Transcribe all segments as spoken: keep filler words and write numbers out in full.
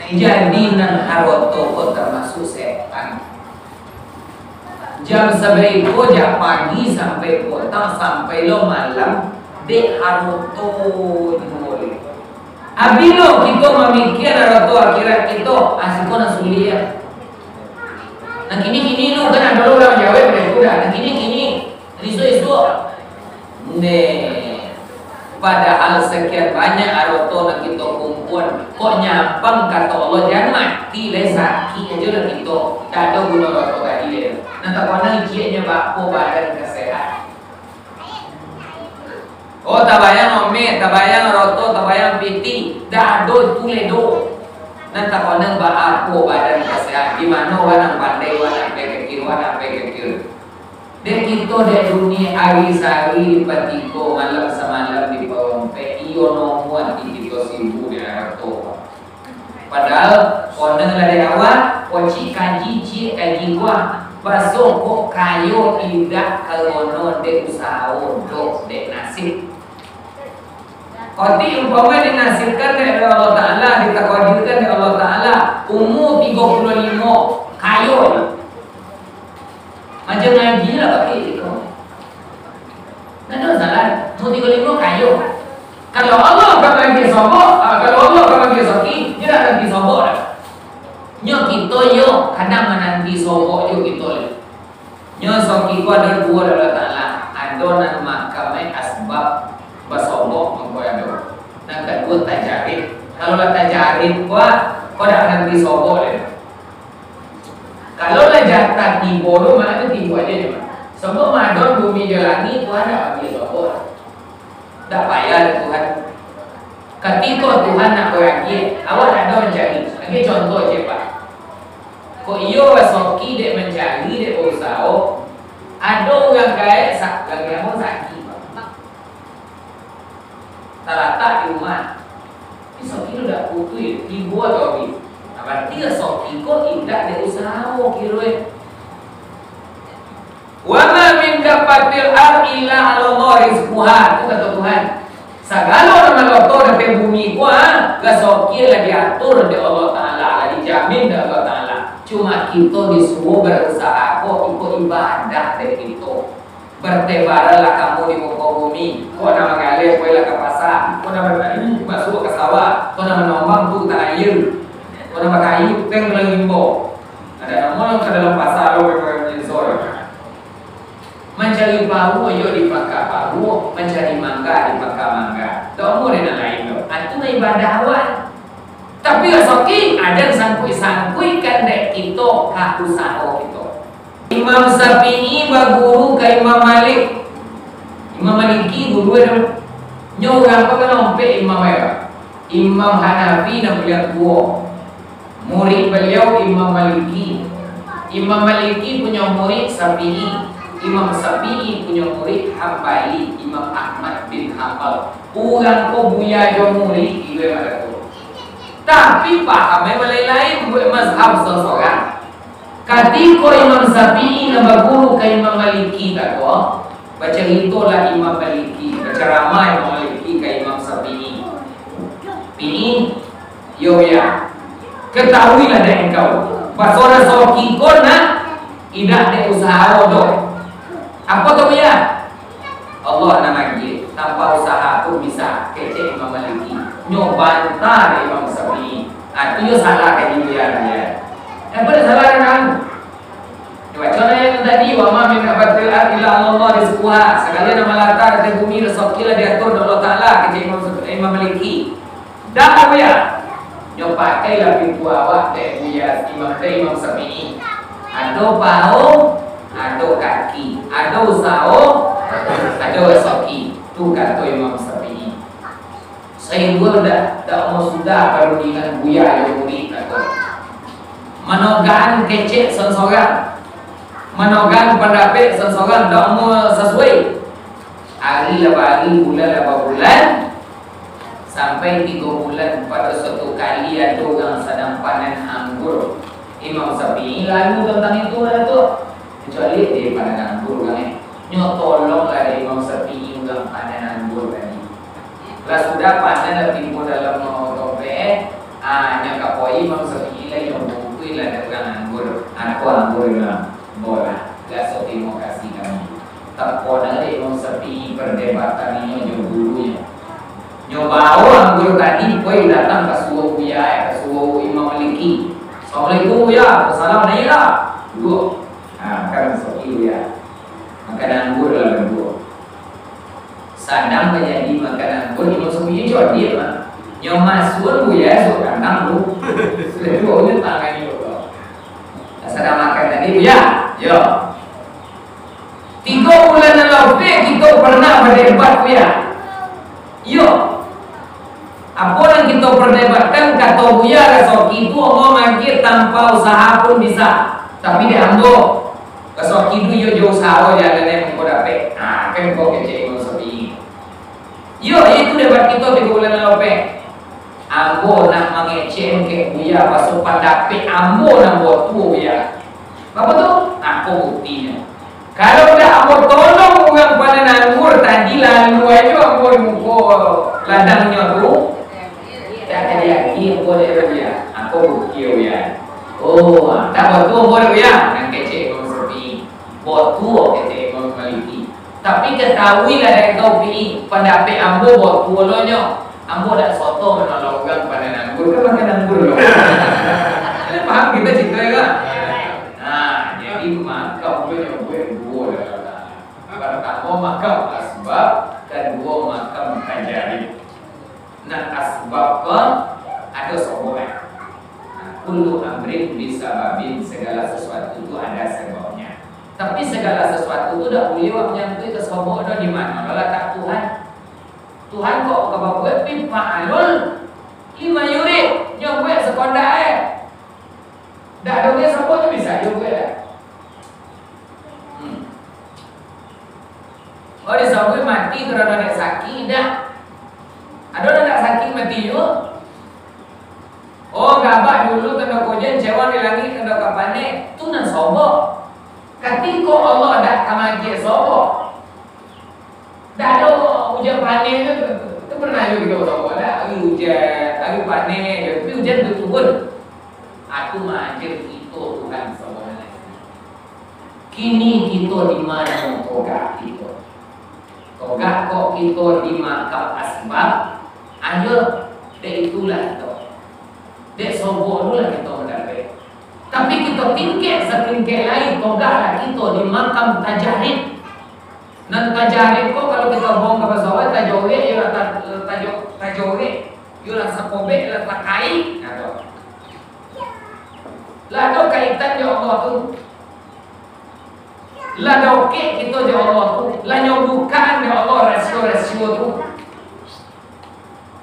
Jadi, nan haroto ko tamasuak setan. Jam sabaiko, jak pagi sampai potang, sampai lo malam, dek haroto juo. Abih lo kito mamikia haroto akhirat kito, ah, siko nan suliah. Nah, kini-kini lo kan ado lo urang jawek pado itu dah. Nah, kini-kini, isuak-isuak. Neh, padahal sakian banyak haroto nan kito kumpuan, kok nyampang, kato Allah, jan mati lai, sakik ajo lah kito. Dak ado guno haroto tadi lai. Nan takana iciaknyo baapo badan ka sehat. Oh, tabayang omek, tabayang haroto, tabayang pitih, dak ado tu lai doh. Nan takana baapo badan ka sehat. Di mano urang nan pandai, urang nan pikir, urang nan pikir. Dek kito dek dunia, ari sahari dipatiko, malam samalam diparompek, iyo namo ati kito sibuk dek haroto. Padahal, kononlah dek awak, kocik kaji ciek kaji kuah, baso kok kayo indak karono dek usaho doh, dek nasib. Kok ti umpamo dinasibkan dek Allah Ta'ala, ditakodirkan dek Allah Ta'ala, umua tigo puluah limo, kayo. Macam ngaji lah pakai iko. Ndak ado masalah, umua tigo puluah limo kayo. Kalau Allah ka bagi sobok, ah, kalau Allah ka bagi soki, dia akan bagi sobok dah. Nyo kito yo, kadang mananti sobok yo kito le. Nyo soki ko ado duo dari Allah Ta'ala. Ado nan makamai asbab basobok mangko ado. Nan kaduo tajarit. Kalau lah tajarit ko, ko dak akan bagi sobok le. Kalau lah jatah tibo tu, mano tibo ajo je, Pak. Sobok madon bumi jo langik, Tuhan dak bagi sobok. Dak payah dek Tuhan. Katiko Tuhan nak baragiah, awak dak ado mancari. Agiah contoh je, Pak. Kok iyo basoki dek mancari, dek bausaho, ado urang gaek sa-, urang gaek apo, sakik, Pak. Talatak di rumah. Tapi soki tu dak putuih, tibo atau abih. Nah, barati soki ko indak dek usaho kiro e. "Wa ma min dabbatil ard illa 'alallahi rizquha," tu kato Tuhan. Sagalo nan maloto di ateh bumi ko, ah, rasoki lah diatur dek Allah Taala, lah dijamin dek Allah Taala. Cuma kito disuruah barusaho ko, iko ibadah dek kito. Bertebaranlah kamu di muko bumi. Ko nan bagaleh, pailah ka pasa. Ko nan batani, masuak ka sawah. Ko nan manombang, tu ka aia. Ko nan bakayu, teng ka limbo. Ado namo nan ka dalam pasa lo, ka sore. Mancari paruik yo di paka paruik, mancari mangga di paka mangga. Dak ado nan lain doh. Ah, tu mah ibadah awak. Tapi rasoki, ah, jan sangkuik-sangkuikkan dek kito ka usaho kito. Imam Syafi'i baguru ka Imam Malik. Imam Maliki guru e tu. Nyo urang apo ka ompek imam e? Imam Hanafi nan paliang tuo. Murid baliau Imam Maliki. Imam Maliki punyo murid Syafi'i. Imam Syafi'i punyo murid Hambali, Imam Ahmad bin Hambal. Urang ko buya jo murid, iduik barato. Tapi paham e balain-lain, buek mazhab sorang-sorang. Katiko Imam Syafi'i nan baguru ka Imam Maliki tako, bacaritolah Imam Maliki, bacaramah Imam Maliki ka Imam Syafi'i. Syafi'i, yo, ya. Katahuilah dek engkau, baso rasoki ko nak, indak dek usaho doh. Apo tu, ya? Allah nan agiah, tanpa usaho pun bisa, kecek Imam Maliki. Nyo bantah dek Imam Syafi'i. Ah, tu yo salah kaji dia, ya. Apo dah salah kan? Nyo baco ayat nan tadi, "Wa ma min dabbatil ard illa 'alallahi rizquha." Sagalo nan malata di ateh bumi, rasoki lah diatur dek Allah Taala, kecek Imam, Imam Maliki. Dak, Buya. Nyo pakailah pintu awak dek Buya Imam, dek Imam Syafi'i. Ado paho, ado kaki, ado usaho, ado rasoki. Tu kato Imam Syafi'i. Sainggo dak, dak amuah sudah parundingan Buya jo murid, kato. Manogaan kecek sorang-sorang. Manogaan pandapek sorang-sorang, dak amuah sasuai. Ari lah baari, bulan lah babulan, sampai tigo bulan, pado suatu kali ado urang sadang panen anggur. Imam Syafi'i lalu tantang itu lah tu. Kecuali dia panen anggur urang, eh. Nyo tolonglah dek Imam Syafi'i urang panen anggur tadi. Lah sudah panen lah tibo dalam tompek, eh. Ah, nyo ka poi Imam Syafi'i lah, nyo bungkuih lah dek urang anggur. Ako anggur lah, bolah. Raso tarimo kasih kami. Tapo na dek Imam Syafi'i pardebatan inyo jo gurunyo. Nyo bao anggur tadi, poi datang ka surau Buya, ka surau Imam Maliki. "Assalamualaikum, Buya." "Waalaikumsalam, naiaklah." Duduak. Ah, kan Imam Syafi'i, Buya. Makan anggur lah baduo. Sadang manjadi makan anggur, Imam Syafi'i codiak mah. Nyo masuak Buya suok kandang tu. Sudah tu, baru nyo tangan nyo tu. Sadang makan tadi, Buya. Yo. Tigo bulan nan lapeh kito pernah badebat, Buya. Yo. Apo nan kito perdebatkan, kato Buya Rasoki tu, Allah maagiah tanpa usaha pun bisa. Tapi dek ambo, Rasoki tu iyo jo usaho jalannyo mangko dapek. Ah, kan ko kecek Imam Syafi'i. Iyo, itu debat kito tigo bulan nan lapeh. Ambo nak mangecek kek Buya, paso pandapek ambo nan batuo, Buya. Apo tu? Nah, ko buktinyo. Kalau ndak ambo tolong urang panen anggur tadi, lalu ajo ambo di muko ladangnyo tu, ndak jadi-jadi ambo dek Buya. Ako bukti, Buya. Oh, ndak batuo ambo dek Buya. Nan kecek Imam Syafi'i. Batuo, kecek Imam Maliki. Tapi katahuilah dek kau, Pi, pandapek ambo batuo lo nyo. Ambo dak soto manolong urang panen anggur, kan makan anggur lo. Kalian paham kito carito ko? Nah, jadi makam tu nyo buek duo lah. Partamo makam asbab, kaduo makam tajarib. Nah, asbab ko ado sobok, eh. Nah, kullu amrin bisababin, segala sesuatu tu ada sebabnya. Tapi segala sesuatu tu dak buliah awak manyangkuik ka sobok doh, di mano lah latak Tuhan. Tuhan kok ka babuek, pi fa'alun lima yurid, nyo buek sakondak e. Dak ado ge sabo tu bisa jo buek dak. Hmm. Oh, disabuik mati karano dak sakik, dak. Ado nan dak sakik mati juo. Oh, gabak dulu tando kojen, cewang di langik tando ka panek, tu nan sobok. Katiko Allah dak ka magiah sobok, dak ado ujan paneh tu. Tu pernah juo kito basobok, dak? Hari ujan, hari paneh je, tapi ujan tu turun. Aku maaja kito Tuhan sabananyo. Kini kito di mano kogak kito? Kogak kok kito di makam asbab? Ayo, dek itulah kito. Dek sobok tu lah kito mandapek. Tapi kito tingkek satingkek lai, kogaklah kito di makam tajarib. Nan tajarib ko, kalau kito buang ka basawah, tajorek, iyo lah ta-, tajo-, tajorek, iyo lah sakobek, lah takai, nah tu. Lah ado kaitan jo Allah tu. Lah dakek kito jo Allah tu. Lah nyo bukaan dek Allah rasio-rasio tu.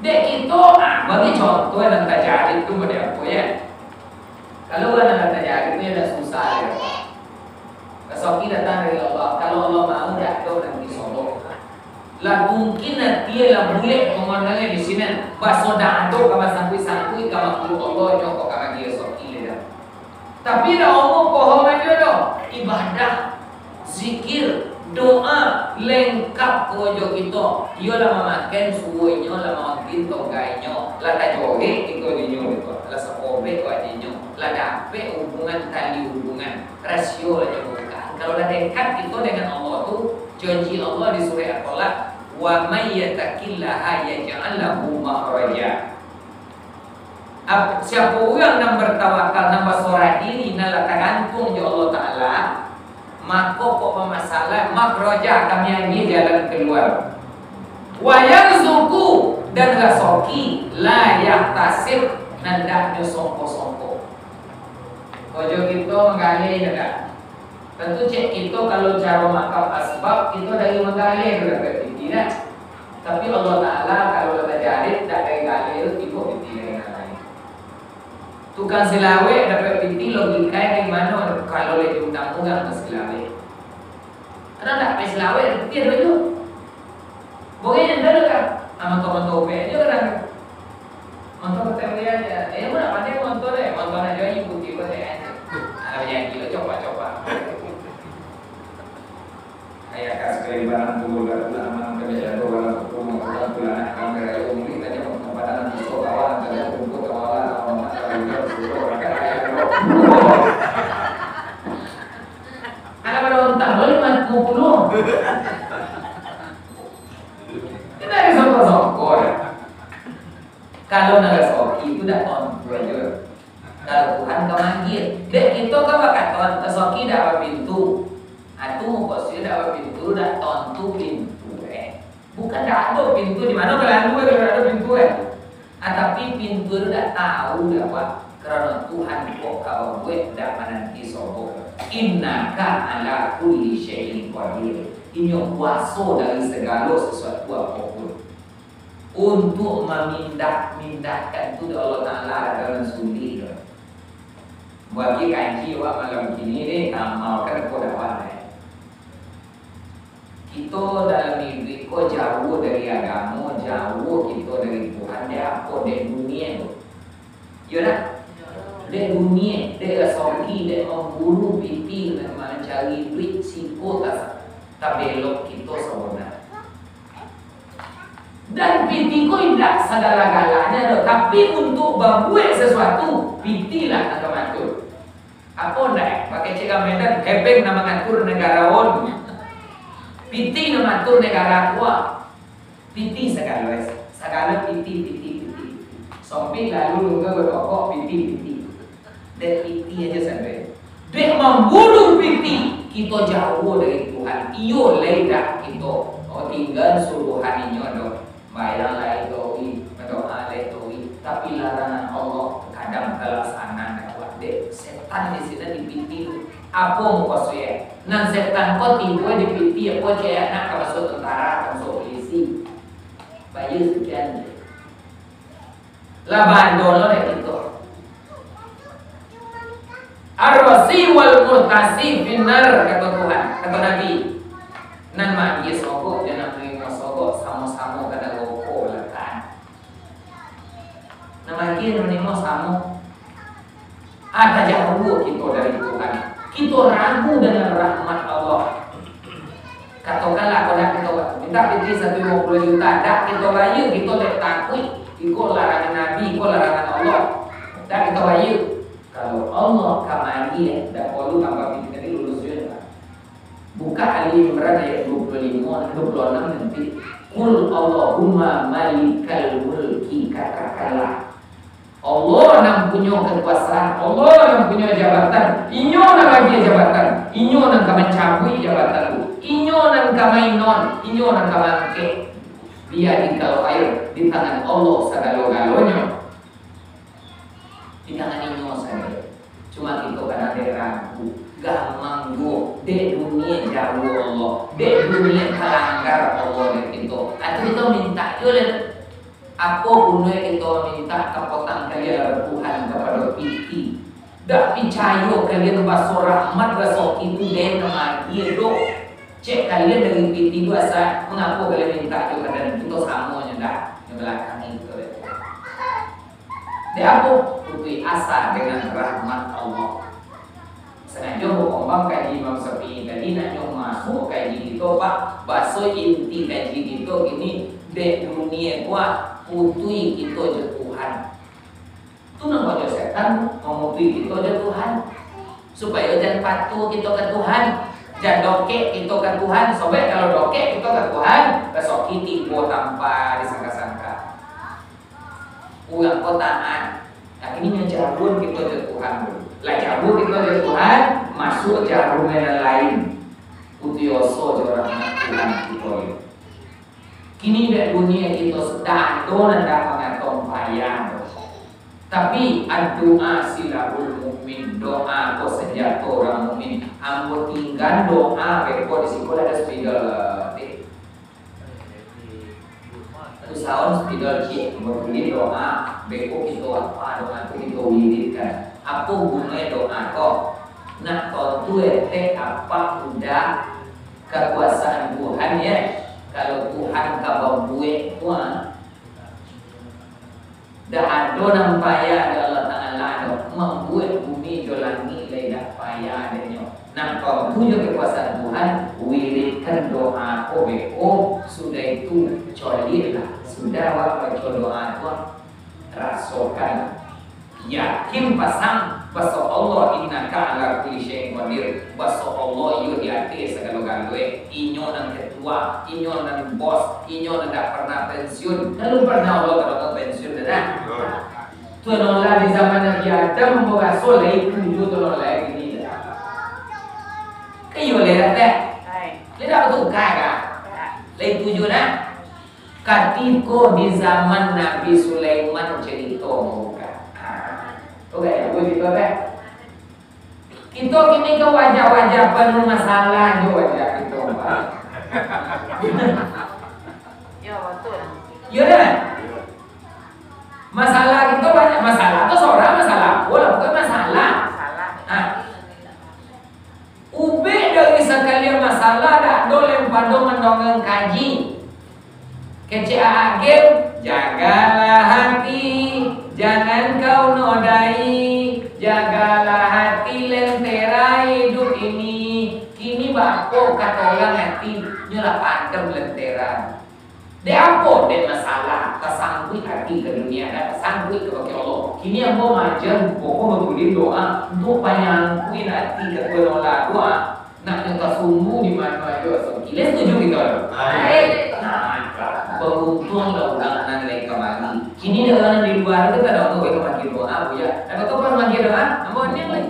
Dek kito, ah, bagi contoh nan tajarib tu model apo, yo? Kalau urang nan tajarib tu, yo, dak susah, yo. Rasoki datang dari Allah. Kalau Allah mau, dak ado nan disobok. Lah mungkin ati lah bulek pamandangan di sinan. Baso dak ado ka basangkuik-sangkuik ka makhluk Allah, nyo kok ka bagi rasoki, yo. Tapi dak omo poho ajo doh. Ibadah, zikir, doa, lengkap karajo kito. Iyo lah mamakan suo inyo, lah maambiak toga inyo, lah tajorek tigo dinyo gitu, lah sakobek wajah inyo, lah dapek hubungan tali hubungan, rasio lah nyo bukaan. Kalau lah dekat kito dengan Allah tu, janji Allah di surah At-Thalaq, "Wa may yattaqillaha yaj'al lahu makhraja." Ap-, siapo urang nan batawakal, nan basorah diri, nan lah tagantuang jo Allah Ta'ala, mako kok bamasalahan, makhraja, kami agiah jalan kaluar. Wa yarzuqhu, dan rasoki, la yahtasib, nan dak nyo songko-songko. Karajo kito manggaleh, yo dak? Tantu cek kito, kalau caro makam asbab, kito dari manggaleh tu dapek pitih, kan? Tapi Allah Ta'ala, kalau lah tajarib, dak dari galeh tu, tibo pitih dari nan lain. Tukang silawek dapek pitih, logika dari mano, kalau lah diundang urang ka silawek? Karano dak pai silawek, pitih ado juo. Bukan yang dulu kan? Ah, motor-motor ubek aja kadang. Motor motor dia aja. Eh, mana pandai motor deh? Motor aja yang putih kau deh. Anak jadi lo coba-coba. Ayah kas kali barang dulu, baru nak aman, kami jago barang hukum, hukum, pulang, kami raya umri, tanya mau tempat anak, kawan, tanya kumpul, kawan. Anak pada ontang lo lima puluh. Kita ada songko-songko ya. Kalau nak rasoki tu dak tontu aja. Kalau Tuhan ka manggil, dek kito kan bakato, rasoki dak bapintu. Atu muko suyo dak bapintu, dak tontu pintu eh. Bukan dak ado pintu, di mano ka lalu eh, kalau dak ado pintu eh. Ah, tapi pintu tu dak tahu dak, Pak. Karano Tuhan kok ka babuek dak mananti sobok. Innaka ala kulli syai'in qadir. Inyo kuaso dari sagalo sasuatu apo pun. Untuak mamindah-mindahkan tu dek Allah Taala ado nan sulik doh. Bagi kaji awak malam kini ni, amalkan ko dakwah eh. Kito dalam iduik ko jauah dari agamo, jauah kito dari Tuhan, dek apo? Dek dunia tu. Iyo dak? Dek dunia, dek rasoki, dek mamburu piti, dek mancari duit, siko tas-, tabelok kito sabana. Dan piti ko indak sagala-galanya doh, tapi untuak babuek sasuatu, piti lah nan ka mangatur. Apo ndak, eh? Bakecek ka Medan, hepeng nan mangatur negara on. Piti nan mangatur negara ko. Piti sagalo, eh. Sagalo piti, piti, piti. Sompik lalu nunggu batokok, piti, piti. Dek piti aja sampai. Dek mamburu piti, kito jauah dari Tuhan. Iyo lai dak kito. Oh, tinggal suruhan inyo doh. Bayang lai tauhid, badoa lai tauhid, tapi larangan Allah kadang talaksana dak kuat dek setan di sinan di piti tu. Apo muko suyo? Nan setan ko tibo di piti, apo cek anak ka masuak tentara, ka masuak polisi. Bayar sakian je. Lah bando lo dek kito. Ar-rasi wal murtasi finnar, kato Tuhan, kato Nabi. Nan maagiah sogok jo nan manarimo sogok samo-samo ka naroko balakang. Nan maagiah, nan manarimo samo. Ah, tajauah kito dari Tuhan. Kito ragu dengan rahmat Allah. Katokanlah, kok dak kito minta pitih satu limo puluah juta, dak kito bayia, kito dek takuik, iko larangan Nabi, iko larangan Allah. Dak kito bayia. Kalau Allah ka maagiah, dak porlu tambah pitih tadi, lulus juo lah. Buka Ali Imran ayat dua puluh lima, dua puluh enam nanti. Qul Allahumma malikal mulki, katakanlah, Allah nan punyo kakuasaan, Allah nan punyo jabatan, Inyo nan maagiah jabatan, Inyo nan ka mancabuik jabatan tu, Inyo nan ka mainon, Inyo nan ka maangkek. Biyadikal khair, di tangan Allah sagalo-galonyo. Di tangan Inyo sajo. Cuma kito kadang dek ragu, gamang juo, dek dunia jauah Allah, dek dunia talanggar Allah dek kito. Atau kito minta juo lah. Apo guno kito mamintak ka potang kalian, Tuhan, kapado piti? Dak picayo kalian baso rahmat, raso itu den maagiah doh. Cek kalian dari piti tu asa, mangapo kalian mintak jo ka den? Kito samo nyo dak, di balakang itu. Dek apo? Putuih asa dengan rahmat Allah. Sangajo bakombang kaji Imam Syafi'i tadi, nak nyo masuak kaji kito, Pak. Baso inti kaji kito kini, dek dunia ko, putuih kito jo Tuhan. Tu nan baco setan tu, mamutuih kito jo Tuhan. Supayo jan patuah kito ka Tuhan, jan dokek kito ka Tuhan. Sobek kalau dokek kito ka Tuhan, rasoki tibo tanpa disangka-sangka. Urang ko taat. Nah, kini nyo jauah kito jo Tuhan tu. Lah jauah kito jo Tuhan, masuak jo rumah nan lain. Putuih asa jo rahmat Tuhan kito ni. Kini dek dunia kito sadang ado nan dak mangatong payah tu. Tapi, doa silahul mukmin, doa ko sanjato urang mukmin. Ambo tingga doa beko di siko lah ado spidol, eh, Usahakan spidol ciek, batulih doa, beko kito apa doa tu kito wiridkan. Apo gunonyo doa ko? Nak tantu etek apak udah kakuasaan Tuhan, ya. Kalau Tuhan ka babuek ko, ah. Dak ado nan payah dek Allah Taala doh, mambuek bumi jo langik lai dak payah dek nyo. Nah, kok tu jo kakuasaan Tuhan, wiridkan doa ko beko, sudah itu coliaklah. Sudah awak baco doa tu, rasokan. Yakin pasang, baso Allah, innaka ala kulli syai'in qadir. Baso Allah, iyo di ateh sagalo-galo, eh. Inyo nan ketua, inyo nan bos, inyo nan dak pernah pensiun. Kalau pernah Allah kalau pensiun dah. Tuan Allah di zaman Nabi Adam baso lai tujuh tuan Allah ini. Kayo lai dah teh. Lai dak bertukar kah? Lai tujuh nah. Katiko di zaman Nabi Sulaiman cerito mauka. Oke, aku cerito teh. Kito kini ka wajah-wajah penuh masalah jo wajah kito, Pak. Yo, betul. Iyo dah. Masalah kito banyak masalah tu, sorang masalah apo lah, pokoknyo masalah. Masalah. Ha. Ubek dari sakalian masalah dak ado lempado mandongeng kaji. Kecek aak game, jagalah hati, jangan kau nodai, jagalah hati lentera hidup ini. Kini baapo kato urang hati, nyo lah padam lentera. Dek apo? Dek masalah, tasangkuik hati ka dunia, dak tasangkuik kabake Allah. Kini ambo maaja pokok baguling doa, untuak panyangkuik hati ka Tuhan Allah doa. Nak nyo tasumbu di mano ajo, so kile setuju kito? Baik. Nah, baruntuanglah urang nan lai kamari. Kini dek urang nan di lua tu, tadoa ka bagi doa, Buya. Dak apo-apo bagi doa, ambo niang lai.